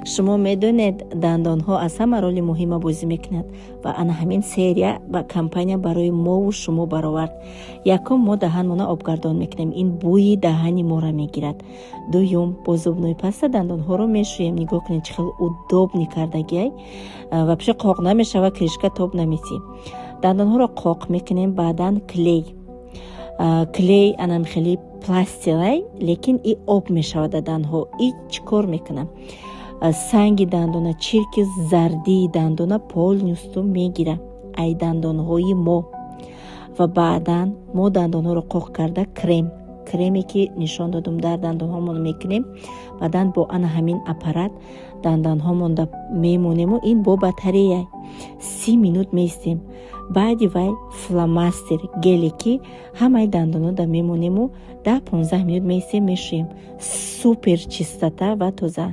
Шумо медонед, дандонҳо аз ҳама роли муҳима бозӣ мекунад ва ана ҳамин серия ба компания барои мову шумо баровард. Якум, мо даҳанмона обгардон мекунем, ин бӯи даҳани моро мегирад. Дуюм, бо зубной паста дандонҳоро мешӯем. Нигоҳ кунед, чӣ хел удобный кардагиай, вообще қоқ намешава, крышка тоб наметӣ. Дандонҳоро қоқ мекунем, баъдан клей. Клей анам хеле пластилай, лекин и об мешавад дандонҳо. И чӣ кор мекунам? Санги дандона, чирки зардии дандона полностью мегира ай дандонҳои мо. Ва баъдан мо дандонҳоро қоқ карда, крем, креме ки нишон додум, дар дандонҳомон мекунем. Баъдан бо ана ҳамин аппарат дандонҳомонда мемонему, ин бо батарея 30 минут меистем. Баъди вай фломастер, геле ки ҳамаи дандонҳода мемонему, 10-15 минут меистем, мешӯем. Супер чистота ва тоза.